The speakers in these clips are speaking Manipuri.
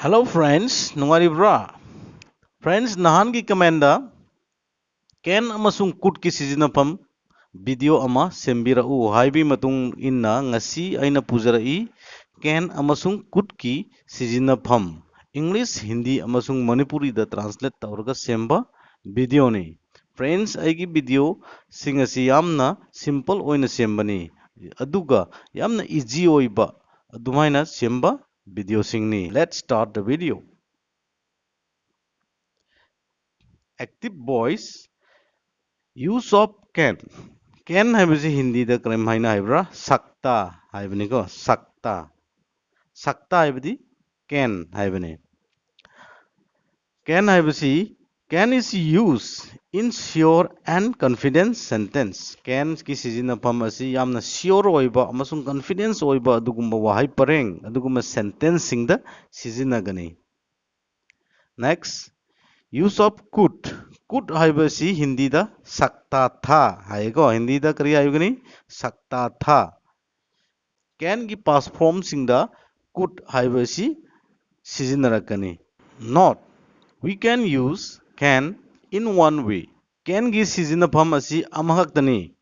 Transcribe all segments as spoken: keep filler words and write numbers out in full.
Hello friends, ꯅꯨꯡꯉꯥꯏꯔꯤꯕ꯭ꯔꯥ? Friends, ꯅꯍꯥꯟꯒꯤ comment ꯗ can ꯑꯃꯁꯨꯡ could ꯀꯤ ꯁꯤꯖꯤꯟꯅꯐꯝ video ꯑꯃ ꯁꯦꯝꯕꯤꯔꯛꯎ ꯍꯥꯏꯕꯒꯤ ꯃꯇꯨꯡ ꯏꯟꯅ ꯉꯁꯤ ꯑꯩꯅ ꯄꯨꯖꯔꯛꯏ can ꯑꯃꯁꯨꯡ could ꯀꯤ ꯁꯤꯖꯤꯟꯅꯐꯝ꯫ English, Hindi ꯑꯃꯁꯨꯡ ꯃꯅꯤꯄꯨꯔꯤꯗ translate ꯇꯧꯔꯒ ꯁꯦꯝꯕ video ꯅꯤ꯫ Friends, ꯑꯩꯒꯤ video ꯁꯤꯡ ꯑꯁꯤ ꯌꯥꯝꯅ simple ꯑꯣꯏꯅ ꯁꯦꯝꯕꯅꯤ, ꯑꯗꯨꯒ ꯌꯥꯝꯅ easy ꯑꯣꯏꯕ ꯑꯗꯨꯃꯥꯏꯅ ꯁꯦꯝꯕ video ꯁꯤꯡꯅꯤ꯫ Let's start the video. Active voice, use of can. Can ꯍꯥꯏꯕꯁꯤ ꯍꯤꯟꯗꯤꯗ ꯀꯔꯝ ꯍꯥꯏꯅ ꯍꯥꯏꯕ꯭ꯔꯥ? ꯁꯛꯇꯥ ꯍꯥꯏꯕꯅꯤꯀꯣ, ꯁꯛꯇꯥ꯫ ꯁꯛꯇꯥ ꯍꯥꯏꯕꯗꯤ can ꯍꯥꯏꯕꯅꯤ꯫ Can ꯍꯥꯏꯕꯁꯤ, can is used in sure and confidence sentence. Can ꯒꯤ ꯁꯤꯖꯤꯟꯅꯐꯝ ꯑꯁꯤ ꯌꯥꯝꯅ sure ꯑꯣꯏꯕ ꯑꯃꯁꯨꯡ confidence ꯑꯣꯏꯕ ꯑꯗꯨꯒꯨꯝꯕ ꯋꯥꯍꯩ ꯄꯔꯦꯡ, ꯑꯗꯨꯒꯨꯝꯕ sentence ꯁꯤꯡꯗ ꯁꯤꯖꯤꯟꯅꯒꯅꯤ꯫ Next, use of could. Could ꯍꯥꯏꯕꯁꯤ ꯍꯤꯟꯗꯤꯗ ꯁꯛꯇꯥ ꯊꯥ ꯍꯥꯏꯌꯦꯀꯣ꯫ ꯍꯤꯟꯗꯤꯗ ꯀꯔꯤ ꯍꯥꯏꯒꯅꯤ? ꯁꯛꯇꯥ ꯊꯥ꯫ Can ꯒꯤ past form ꯁꯤꯡꯗ could ꯍꯥꯏꯕ ꯑꯁꯤ ꯁꯤꯖꯤꯟꯅꯔꯛꯀꯅꯤ꯫ Note, we can use can in one way. Can ꯒꯤ ꯁꯤꯖꯤꯟꯅꯐꯝ ꯑꯁꯤ ꯑꯃꯈꯛꯇꯅꯤ꯫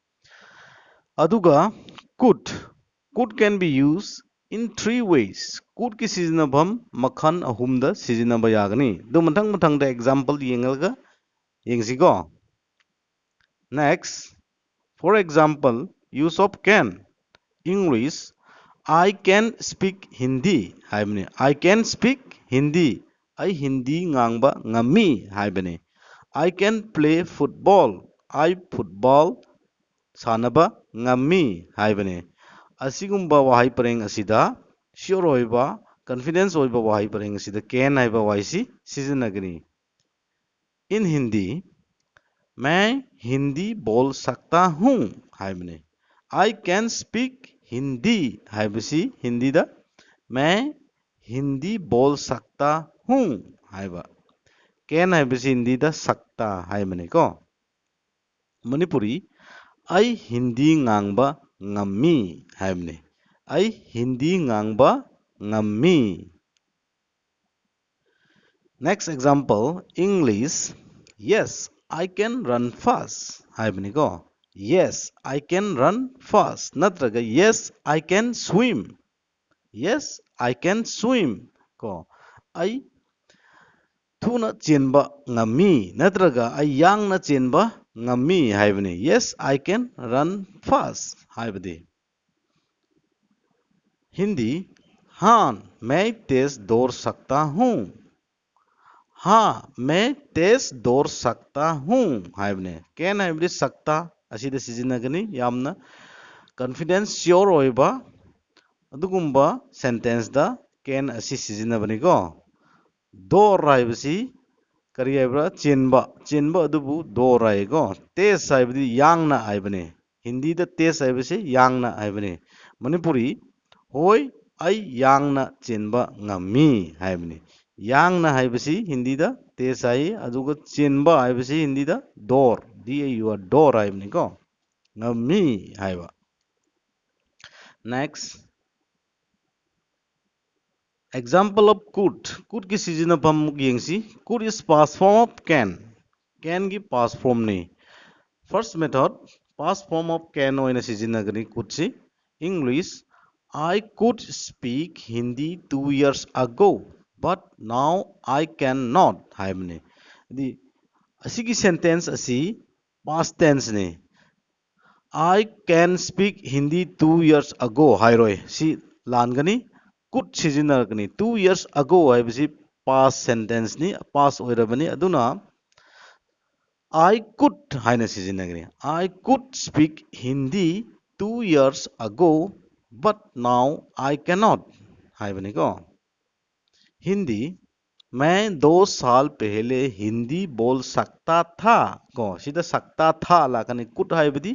ꯑꯗꯨꯒ could, could can be used in three ways. Could ꯀꯤ ꯁꯤꯖꯤꯟꯅꯐꯝ ꯃꯈꯜ ꯑꯍꯨꯝꯗ ꯁꯤꯖꯤꯟꯅꯕ ꯌꯥꯒꯅꯤ꯫ ꯑꯗꯨ ꯃꯊꯪ ꯃꯊꯪꯗ example ꯌꯦꯡꯂꯒ ꯌꯦꯡꯁꯤꯀꯣ꯫ Next, for example, use of can. English, I can speak Hindi ꯍꯥꯏꯕꯅꯤ꯫ I can speak Hindi. ꯑꯩ ꯍꯤꯟꯗꯤ ꯉꯥꯡꯕ ꯉꯝꯃꯤ ꯍꯥꯏꯕꯅꯤ꯫ I can play football. ꯑꯩ football ꯁꯥꯟꯅꯕ ꯉꯝꯃꯤ ꯍꯥꯏꯕꯅꯤ꯫ ꯑꯁꯤꯒꯨꯝꯕ ꯋꯥꯍꯩ ꯄꯔꯦꯡ ꯑꯁꯤꯗ sure ꯑꯣꯏꯕ, confidence ꯑꯣꯏꯕ ꯋꯥꯍꯩ ꯄꯔꯦꯡ ꯑꯁꯤꯗ can ꯍꯥꯏꯕ ꯋꯥꯍꯩꯁꯤ ꯁꯤꯖꯤꯟꯅꯒꯅꯤ꯫ In Hindi, मैं हिंदी बोल सकता हूँ ꯍꯥꯏꯕꯅꯤ꯫ I can speak Hindi ꯍꯥꯏꯕꯁꯤ ꯍꯤꯟꯗꯤꯗ मैं हिंदी बोल सकता हूँ ꯍꯥꯏꯕ꯫ Can ꯍꯥꯏꯕꯁꯤ ꯍꯤꯟꯗꯤꯗ ꯁꯛꯇꯥ ꯍꯥꯏꯕꯅꯤꯀꯣ꯫ ꯃꯅꯤꯄꯨꯔꯤ, ꯑꯩ ꯍꯤꯟꯗꯤ ꯉꯥꯡꯕ ꯉꯝꯃꯤ ꯍꯥꯏꯕꯅꯤ꯫ ꯑꯩ ꯍꯤꯟꯗꯤ ꯉꯥꯡꯕ ꯉꯝꯃꯤ꯫ Next example, English, "Yes, I can run fast" ꯍꯥꯏꯕꯅꯤꯀꯣ. "Yes, I can run fast" ꯅꯠꯇ꯭ꯔꯒ "Yes, I can swim." "Yes, I can swim" ꯀꯣ, "ꯑꯩ ꯊꯨꯅ ꯆꯦꯟꯕ ꯉꯝꯃꯤ" ꯅꯠꯇ꯭ꯔꯒ "ꯑꯩ ꯌꯥꯡꯅ ꯆꯦꯟꯕ ꯉꯝꯃꯤ" ꯍꯥꯏꯕꯅꯤ꯫ "Yes, I can run fast" ꯍꯥꯏꯕꯗꯤ꯫ ꯍꯤꯟꯗꯤ, "हाँ, मैं तेज दौड़ सकता हूँ" "हाँ, मैं तेज दौड़ सकता हूँ" ꯍꯥꯏꯕꯅꯦ꯫ "ꯀꯦꯟ" ꯍꯥꯏꯕꯗꯤ "ꯁꯛꯇꯥ" ꯑꯁꯤꯗ ꯁꯤꯖꯤꯟꯅꯒꯅꯤ꯫ ꯌꯥꯝꯅ ꯀꯟꯐꯤꯗꯦꯟꯁ ꯁꯤꯌꯣꯔ ꯑꯣꯏꯕ ꯑꯗꯨꯒꯨꯝꯕ ꯁꯦꯟꯇꯦꯟꯁꯇ "ꯀꯦꯟ" ꯑꯁꯤ ꯁꯤꯖꯤꯟꯅꯕꯅꯤꯀꯣ꯫ "ꯗꯣꯔ" ꯍꯥꯏꯕꯁꯤ ꯀꯔꯤ ꯍꯥꯏꯕ꯭ꯔꯥ? ꯆꯦꯟꯕ꯫ ꯆꯦꯟꯕ ꯑꯗꯨꯕꯨ "ꯗꯣꯔ" ꯍꯥꯏꯌꯦꯀꯣ꯫ "ꯇꯦꯖ" ꯍꯥꯏꯕꯗꯤ ꯌꯥꯡꯅ ꯍꯥꯏꯕꯅꯦ꯫ ꯍꯤꯟꯗꯤꯗ "ꯇꯦꯖ" ꯍꯥꯏꯕꯁꯤ ꯌꯥꯡꯅ ꯍꯥꯏꯕꯅꯤ꯫ ꯃꯅꯤꯄꯨꯔꯤ, "ꯍꯣꯏ, ꯑꯩ ꯌꯥꯡꯅ ꯆꯦꯟꯕ ꯉꯝꯃꯤ" ꯍꯥꯏꯕꯅꯤ꯫ ꯌꯥꯡꯅ ꯍꯥꯏꯕꯁꯤ ꯍꯤꯟꯗꯤꯗ "ꯇꯦꯖ" ꯍꯥꯏ, ꯑꯗꯨꯒ ꯆꯦꯟꯕ ꯍꯥꯏꯕꯁꯤ ꯍꯤꯟꯗꯤꯗ "ꯗꯣꯔ", "ꯗꯤ ꯑꯦ ꯌꯨ ꯑꯥꯔ", "ꯗꯣꯔ" ꯍꯥꯏꯕꯅꯤꯀꯣ꯫ ꯉꯝꯃꯤ ꯍꯥꯏꯕ꯫ Next, example of "could"꯫ "Could"ꯀꯤ ꯁꯤꯖꯤꯟꯅꯐꯝ ꯑꯃꯨꯛ ꯌꯦꯡꯁꯤ꯫ "Could" is past form of "can"꯫ "Can"ꯒꯤ past formꯅꯤ꯫ First method, past form of "can" ꯑꯣꯏꯅ ꯁꯤꯖꯤꯟꯅꯒꯅꯤ "could"ꯁꯤ꯫ English, "I could speak Hindi two years ago, but now I cannot" ꯍꯥꯏꯕꯅꯤ꯫ ꯍꯥꯏꯗꯤ ꯑꯁꯤꯒꯤ ꯁꯦꯟꯇꯦꯟꯁ ꯑꯁꯤ ꯄꯥꯁ ꯇꯦꯟꯁꯅꯤ꯫ "I can speak Hindi two years ago" ꯍꯥꯏꯔꯣꯏ, ꯁꯤ ꯂꯥꯟꯒꯅꯤ꯫ "Could" ꯁꯤꯖꯤꯟꯅꯔꯛꯀꯅꯤ꯫ "Two years ago" ꯍꯥꯏꯕꯁꯤ ꯄꯥꯁ ꯁꯦꯟꯇꯦꯟꯁꯅꯤ, ꯄꯥꯁ ꯑꯣꯏꯔꯕꯅꯤ꯫ ꯑꯗꯨꯅ "I could" ꯍꯥꯏꯅ ꯁꯤꯖꯤꯟꯅꯒꯅꯤ꯫ "I could speak Hindi two years ago, but now I cannot" ꯍꯥꯏꯕꯅꯤꯀꯣ꯫ ꯍꯤꯟꯗꯤ, "मैं दो साल पहले हिंदी बोल सकता था" ꯀꯣ, ꯁꯤꯗ "सकता था" ꯂꯥꯛꯀꯅꯤ꯫ "Could" ꯍꯥꯏꯕꯗꯤ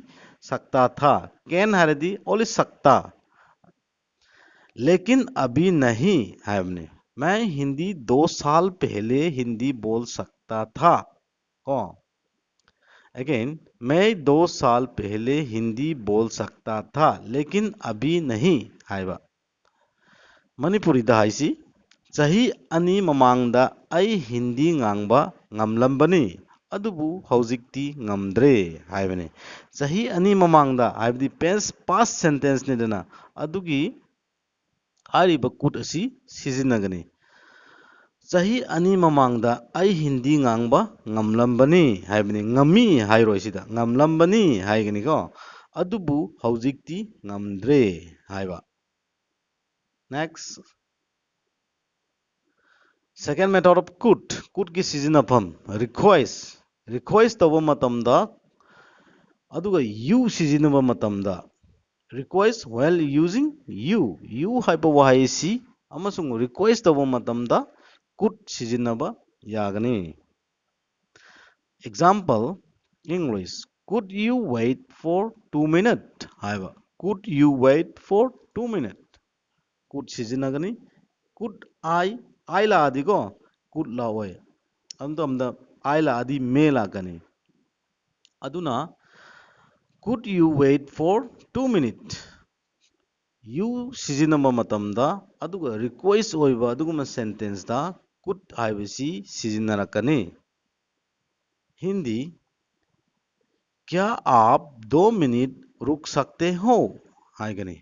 "सकता था", "can" ꯍꯥꯏꯔꯗꯤ only "सकता", "लेकिन अभी नहीं" ꯍꯥꯏꯕꯅꯤ꯫ "मैं हिंदी दो साल पहले हिंदी बोल सकता था" ꯀꯣ꯫ Again, "मैं दो साल पहले हिंदी बोल सकता था, लेकिन अभी नहीं" ꯍꯥꯏꯕ꯫ ꯃꯅꯤꯄꯨꯔꯤꯗ ꯍꯥꯏꯁꯤ, ꯆꯍꯤ ꯑꯅꯤ ꯃꯃꯥꯡꯗ ꯑꯩ ꯍꯤꯟꯗꯤ ꯉꯥꯡꯕ ꯉꯝꯂꯝꯕꯅꯤ, ꯑꯗꯨꯕꯨ ꯍꯧꯖꯤꯛꯇꯤ ꯉꯝꯗ꯭ꯔꯦ ꯍꯥꯏꯕꯅꯤ꯫ ꯆꯍꯤ ꯑꯅꯤ ꯃꯃꯥꯡꯗ ꯍꯥꯏꯕꯗꯤ past, past sentenceꯅꯤꯗꯅ, ꯑꯗꯨꯒꯤ ꯍꯥꯏꯔꯤꯕ could ꯑꯁꯤ ꯁꯤꯖꯤꯟꯅꯒꯅꯤ꯫ ꯆꯍꯤ ꯑꯅꯤ ꯃꯃꯥꯡꯗ ꯑꯩ ꯍꯤꯟꯗꯤ ꯉꯥꯡꯕ ꯉꯝꯂꯝꯕꯅꯤ ꯍꯥꯏꯕꯅꯤ꯫ ꯉꯝꯃꯤ ꯍꯥꯏꯔꯣꯏ ꯁꯤꯗ, ꯉꯝꯂꯝꯕꯅꯤ ꯍꯥꯏꯒꯅꯤꯀꯣ꯫ ꯑꯗꯨꯕꯨ ꯍꯧꯖꯤꯛꯇꯤ ꯉꯝꯗ꯭ꯔꯦ ꯍꯥꯏꯕ꯫ Next, second method of could, couldꯀꯤ ꯁꯤꯖꯤꯟꯅꯐꯝ, request, request ꯇꯧꯕ ꯃꯇꯝꯗ, ꯑꯗꯨꯒ you ꯁꯤꯖꯤꯟꯅꯕ ꯃꯇꯝꯗ, request while using you, you ꯍꯥꯏꯕ ꯋꯥꯍꯩ ꯑꯁꯤ ꯑꯃꯁꯨꯡ request ꯇꯧꯕ ꯃꯇꯝꯗ could ꯁꯤꯖꯤꯟꯅꯕ ꯌꯥꯒꯅꯤ꯫ Example, English, could you wait for two minutes ꯍꯥꯏꯕ, could you wait for two minutes? Could ꯁꯤꯖꯤꯟꯅꯒꯅꯤ꯫ Could I, I ꯂꯥꯛꯑꯗꯤꯀꯣ could ꯂꯥꯛꯑꯣꯏ, ꯑꯗꯨ ꯃꯇꯝꯗ I ꯂꯥꯛꯑꯗꯤ may ꯂꯥꯛꯀꯅꯤ꯫ ꯑꯗꯨꯅ could you wait for two minutes? You ꯁꯤꯖꯤꯟꯅꯕ ꯃꯇꯝꯗ ꯑꯗꯨꯒ request ꯑꯣꯏꯕ ꯑꯗꯨꯒꯨꯝꯕ sentenceꯇ could ꯍꯥꯏꯕꯁꯤ ꯁꯤꯖꯤꯟꯅꯔꯛꯀꯅꯤ꯫ ꯍꯤꯟꯗꯤ, क्या आप दो मिनट रुक सकते हो? ꯍꯥꯏꯒꯅꯤ꯫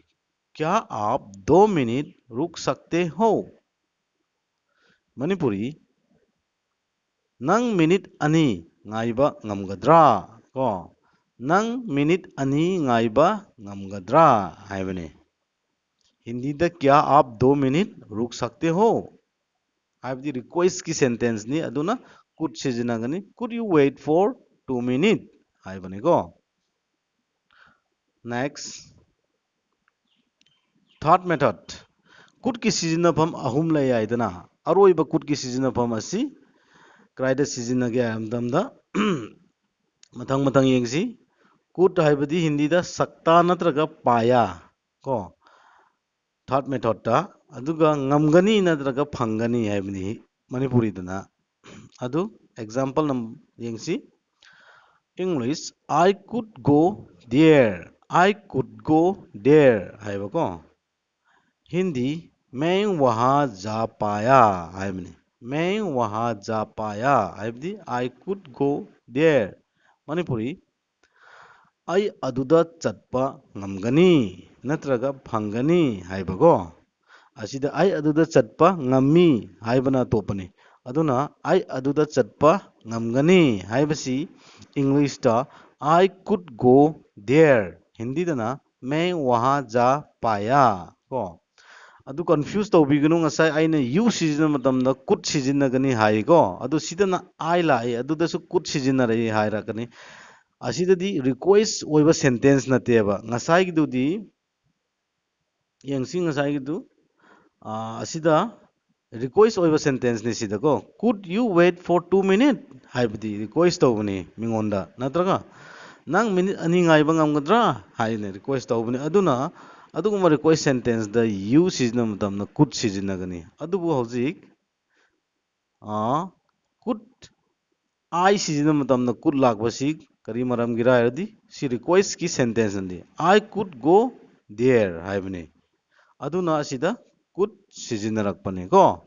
क्या आप दो मिनट रुक सकते हो? ꯃꯅꯤꯄꯨꯔꯤ, ꯅꯪ ꯃꯤꯅꯤꯠ ꯑꯅꯤ ꯉꯥꯏꯕ ꯉꯝꯒꯗ꯭ꯔꯥ? ꯀꯣ, ꯅꯪ ꯃꯤꯅꯤꯠ ꯑꯅꯤ ꯉꯥꯏꯕ ꯉꯝꯒꯗ꯭ꯔꯥ ꯍꯥꯏꯕꯅꯤ꯫ ꯍꯤꯟꯗꯤꯗ क्या आप दो मिनट रुक सकते हो? ꯍꯥꯏꯕꯗꯤ requestꯀꯤ sentenceꯅꯤ, ꯑꯗꯨꯅ could ꯁꯤꯖꯤꯟꯅꯒꯅꯤ꯫ Could you wait for two minutes? ꯍꯥꯏꯕꯅꯤꯀꯣ꯫ Next, third method, couldꯀꯤ ꯁꯤꯖꯤꯟꯅꯐꯝ ꯑꯍꯨꯝ ꯂꯩ ꯍꯥꯏꯗꯅ, ꯑꯔꯣꯏꯕ couldꯀꯤ ꯁꯤꯖꯤꯟꯅꯐꯝ ꯑꯁꯤ ꯀꯗꯥꯏꯗ ꯁꯤꯖꯤꯟꯅꯒꯦ ꯍꯥꯏꯕ ꯃꯇꯝꯗ, ꯃꯊꯪ ꯃꯊꯪ ꯌꯦꯡꯁꯤ꯫ Could ꯍꯥꯏꯕꯗꯤ ꯍꯤꯟꯗꯤꯗ सकता ꯅꯠꯇ꯭ꯔꯒ पाया ꯀꯣ, third methodꯇ, ꯑꯗꯨꯒ ꯉꯝꯒꯅꯤ ꯅꯠꯇ꯭ꯔꯒ ꯐꯪꯒꯅꯤ ꯍꯥꯏꯕꯅꯤ ꯃꯅꯤꯄꯨꯔꯤꯗꯅ꯫ ꯑꯗꯨ example ꯅꯝ-, ꯌꯦꯡꯁꯤ꯫ English, I could go there, I could go there ꯍꯥꯏꯕꯀꯣ꯫ ꯍꯤꯟꯗꯤ, मैं वहाँ जा पाया ꯍꯥꯏꯕꯅꯤ꯫ मैं वहाँ जा पाया ꯍꯥꯏꯕꯗꯤ I could go there꯫ Manipuri, ꯑꯩ ꯑꯗꯨꯗ ꯆꯠꯄ ꯉꯝꯒꯅꯤ ꯅꯠꯇ꯭ꯔꯒ ꯐꯪꯒꯅꯤ ꯍꯥꯏꯕꯀꯣ꯫ ꯑꯁꯤꯗ ꯑꯩ ꯑꯗꯨꯗ ꯆꯠꯄ ꯉꯝꯃꯤ ꯍꯥꯏꯕꯅ ꯑꯇꯣꯞꯄꯅꯤ꯫ ꯑꯗꯨꯅ ꯑꯩ ꯑꯗꯨꯗ ꯆꯠꯄ ꯉꯝꯒꯅꯤ ꯍꯥꯏꯕꯁꯤ English ꯇ I could go there, ꯍꯤꯟꯗꯤꯗꯅ मैं वहाँ जा पाया ꯀꯣ꯫ ꯑꯗꯨ confuse ꯇꯧꯕꯤꯒꯅꯨ, ꯉꯁꯥꯏ ꯑꯩꯅ you ꯁꯤꯖꯤꯟꯅꯕ ꯃꯇꯝꯗ could ꯁꯤꯖꯤꯟꯅꯒꯅꯤ ꯍꯥꯏꯀꯣ, ꯑꯗꯨ ꯁꯤꯗꯅ I ꯂꯥꯛꯏ, ꯑꯗꯨꯗꯁꯨ could ꯁꯤꯖꯤꯟꯅꯔꯛꯏ ꯍꯥꯏꯔꯛꯀꯅꯤ꯫ ꯑꯁꯤꯗꯗꯤ request ꯑꯣꯏꯕ sentence ꯅꯠꯇꯦꯕ꯫ ꯉꯁꯥꯏꯒꯤꯗꯨꯗꯤ ꯌꯦꯡꯁꯤ, ꯉꯁꯥꯏꯒꯤꯗꯨ, ꯑꯥ, ꯑꯁꯤꯗ request ꯑꯣꯏꯕ sentence ꯅꯤ ꯁꯤꯗꯀꯣ꯫ Could you wait for two minutes ꯍꯥꯏꯕꯗꯤ request ꯇꯧꯕꯅꯤ ꯃꯤꯉꯣꯟꯗ, ꯅꯠꯇ꯭ꯔꯒ ꯅꯪ minute ꯑꯅꯤ ꯉꯥꯏꯕ ꯉꯝꯒꯗ꯭ꯔꯥ ꯍꯥꯏꯅ request ꯇꯧꯕꯅꯤ꯫ ꯑꯗꯨꯅ ꯑꯗꯨꯒꯨꯝꯕ request sentence ꯗ you ꯁꯤꯖꯤꯟꯅꯕ ꯃꯇꯝꯗ could ꯁꯤꯖꯤꯟꯅꯒꯅꯤ꯫ ꯑꯗꯨꯕꯨ ꯍꯧꯖꯤꯛ, ꯑꯥ, could I ꯁꯤꯖꯤꯟꯅꯕ ꯃꯇꯝꯗ could ꯂꯥꯛꯄꯁꯤ ꯀꯔꯤ ꯃꯔꯝꯒꯤꯔ ꯍꯥꯏꯔꯗꯤ ꯁꯤ request ꯀꯤ sentence ꯅꯤ꯫ I could go there ꯍꯥꯏꯕꯅꯤ꯫ ꯑꯗꯨꯅ ꯑꯁꯤꯗ could ꯁꯤꯖꯤꯟꯅꯔꯛꯄꯅꯤꯀꯣ꯫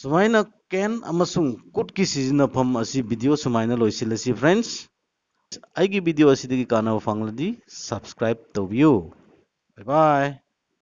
ꯁꯨꯃꯥꯏꯅ can ꯑꯃꯁꯨꯡ could ꯀꯤ ꯁꯤꯖꯤꯟꯅꯐꯝ ꯑꯁꯤ video ꯁꯨꯃꯥꯏꯅ ꯂꯣꯏꯁꯤꯜꯂꯁꯤ friends꯫ ꯑꯩꯒꯤ video ꯑꯁꯤꯗꯒꯤ ꯀꯥꯟꯅꯕ ꯐꯪꯂꯗꯤ subscribe ꯇꯧꯕꯤꯌꯨ꯫ Bye bye꯫